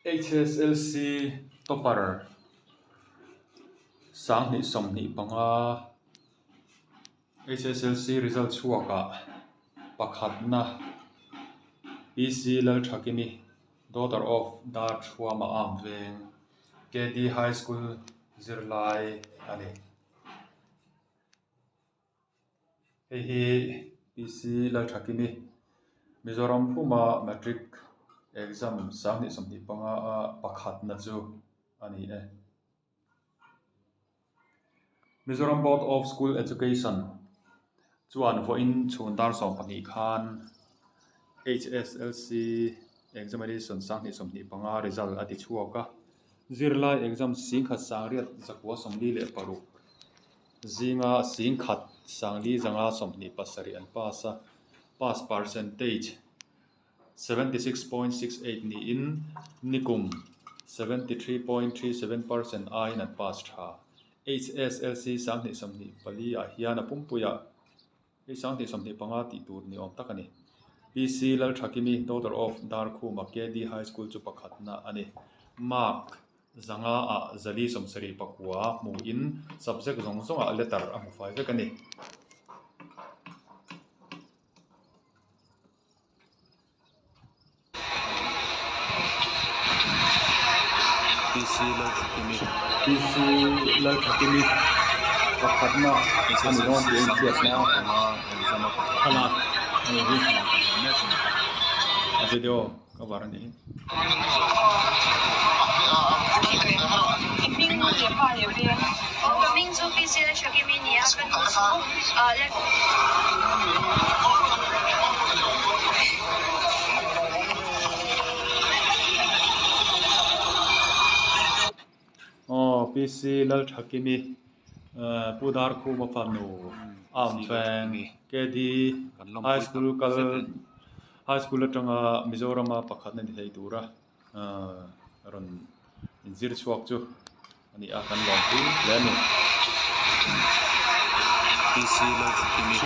HSLC topper 2025 HSLC result chhuakah pakhatna PC Lalthakimi daughter of Darthuama Amveng KD High School zirlai a ni. Hei hi PC Lalthakimi Mizoram puma Matric exam 2025 a pakhatna chu a ni e. Mizoram Board of School Education chuan vawiin chhun dar 12 khan HSLC examination 2025 result a ti chhuak a. Zirlai exam 10,846 Zinga 10,000 427 an pass a, pass percentage 76.68 niin nikum 73.37 percent aiin an pass tha. HSLC 2024 ah hian a pumpuiah hei 2025 tih tur ni awm tak a ni. PC Lalthakimi, daughter of Darkhuma KD High School chu pakhatna a ni. Mark. Zanga ah 474 hmuhin subject zawng zawngah letter a hmu fai vek a ni. PC Lalthakimi. PC Lalthakimi pakhatna a ni dawn tih a inhriatna thlalak a ni hi. A video cover a ni hi. Aw PC Lalthakimi Pu Darkhuma fanu Amfeng KD High School kal High School atanga Mizorama pakhatna ni thei tura rawn inzir chhuak chu a ni a kan lawm pui hle a ni. PC Lalthakimi.